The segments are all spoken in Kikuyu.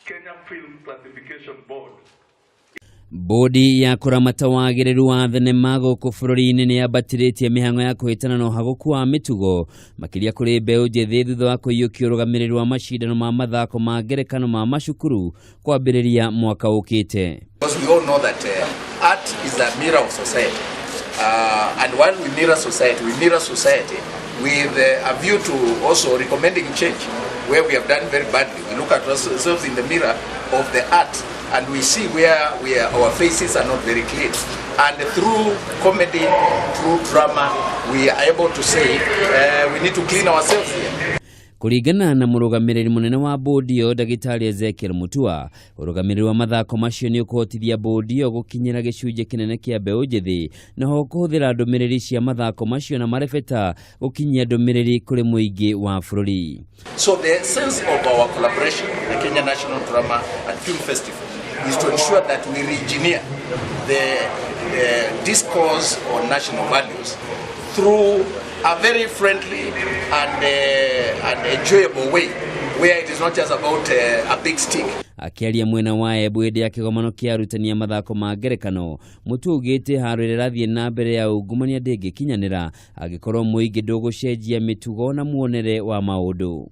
Kenya Film Classification Board. Bodi ya kũramata wagĩrĩru wa thenema gũkũ bũrũri-inĩ nĩ yambatĩrĩtie mĩhang'o ya kũhĩtana na ũhagũku wa mĩtugo makĩria kũrĩ mbeũ njĩthĩ thutha wa kũiyũkia ũrũgamĩrĩri wa macindano ma mathako ma ngerekano ma macukuru kwambĩrĩria mwaka ũkĩte. Because we all know that art is a mirror of society. And while we mirror society with a view to also recommending change where we have done very badly. We look at ourselves in the mirror of the art and we see where our faces are not very clean. And through comedy, through drama, we are able to say we need to clean ourselves here. Kũringana na mũrũgamĩrĩri mũnene wa bodi ĩyo, Ndagĩtarĩ Ezekiel Mutua, ũrũgamĩrĩri wa mathako macio nĩ ũkũhotithia bodi ĩyo gũkinyĩra gĩcunjĩ kĩnene kĩa mbeũ njĩthĩ naho kũhũthĩra ndũmĩrĩri cia mathako macio na marebeta gũkinyia ndũmĩrĩri kũrĩ mũingĩ wa bũrũri. So the sense of our collaboration, the Kenya National Drama and Film Festival, is to ensure that we re-engineer the discourse on national values through a very friendly and enjoyable way, where it is not just about a big stick. Akĩaria mwena wa Embu hĩndĩ ya kĩgomano kĩa arutani a mathako ma ngerekano, Mutua augĩte haro ĩrĩa ĩrathiĩ na mbere ya ungumania ndĩngĩkinyanĩra angĩkorwo mũingĩ ndũgũcenjia mĩtugo na muonere wa maũndũ.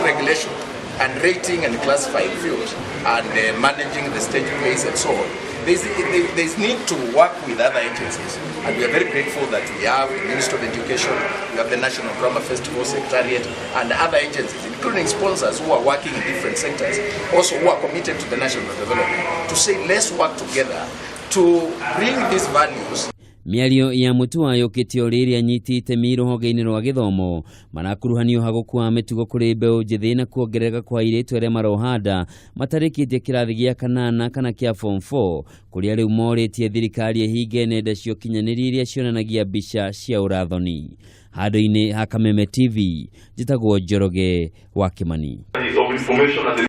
Regulation and rating and classifying films and managing the stage plays and so on. There's need to work with other agencies, and we are very grateful that we have the Ministry of Education, we have the National Drama Festival Secretariat, and other agencies, including sponsors who are working in different sectors, also who are committed to the national development, to say let's work together to bring these values. Mĩario ya Mutua yũkĩte o rĩrĩa anyiti itemi rũhonge-inĩ rwa gĩthomo marakuruhanio ũhagũku wa mĩtugo kũrĩ mbeũ njĩthĩ na kuongerereka kwa airĩtu arĩa maroha nda matarĩkĩtie kĩrathi gĩa kanana kana kĩa form 4, kũrĩa rĩu morĩtie thirikari ĩhinge nenda cia ũkinyanĩria iria cionanagia mbica cia ũrathoni. Handũ-inĩ ha Kameme TV, njĩtagwo Njoroge wa Kimani. Of Information and